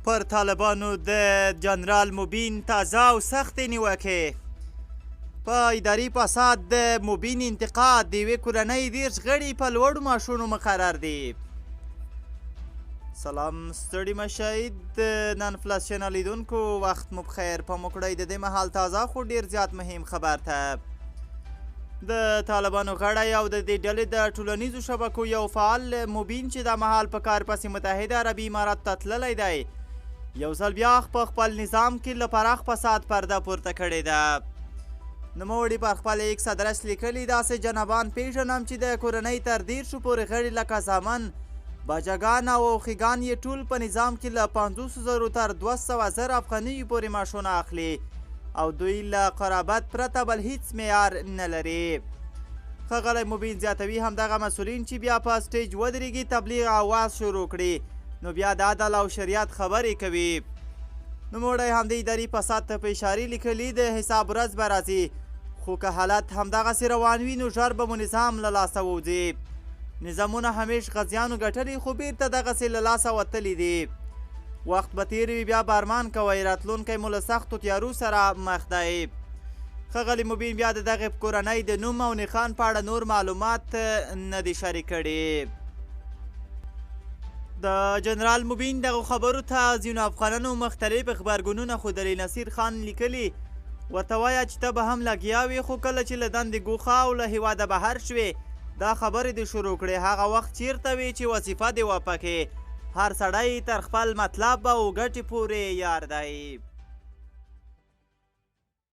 پر طالبانو د جنرال مبین تازه او سختې نیوکې. په اداري فساد د مبین انتقاد، د یوې کورنۍ 30 غړي په لوړو معاشونو مقرر دي. سلام، ستړي مه شئ د نن پلس چینل لیدونکو، وخت مو بخیر. پام وکړئ د دې مهال تازه خو ډیر زیات مهم خبر ته. د طالبانو غړی او د دې ډلې د ټولنیزو شبکو یو فعال مبین چې دا مهال په کار پسې متحده عربي امارات ته تللی دی، یو ځل بیا په خپل نظام کې له پراخ فساد پرده پورته کړې ده. نوموړي پر خپل ایکس ادرس لیکلي، داسې جنابان پیژنم چې د کورنۍ تر 30 پورې غړي لکه زامن، باجګان او اوخیګان یې ټول په نظام کې له 50 زرو تر 200 زره افغانیو پورې معاشونه اخلي او دوی له قرابت پرته بل هیڅ معیار نه لري. ښاغلی مبین زیاتوي، همدغه مسؤلین چې بیا په سټیج ودرېږي، تبلیغ او وعظ شروع کړي، نو بیا د عدل او شریعت خبرې کوي. نوموړی همدې اداري فساد ته په اشارې لیکلي، د حساب ورځ به راځي، خو که حالت همدغسې روان وي نو ژر به مو نظام له لاسه ووځي. نظامونه همیش غازیانو ګټلي، خو بیرته دغسې له لاسه وتلي دي. وخت به تېر وي، بیا به ارمان کوئ، راتلونکی مو له سختو تیارو سره مخ دی. ښاغلي مبین بیا د دغې کورنۍ د نوم او نښان په اړه نور معلومات نه دي شریک کړي. د جنرال مبین دغو خبرو ته ځینو افغانانو مختلف غبرګونونه ښودلي. نصیر خان لیکلي، ورته وایه چې ته به هم لګیا وې، خو کله چې له دندې ګوښه او له هېواده بهر شوې دا خبرې دې شروع کړې، هغه وخت چیرته وې چې وظیفه دې وه پکې؟ هر سړی تر خپل مطلب او ګټې پورې یار دی.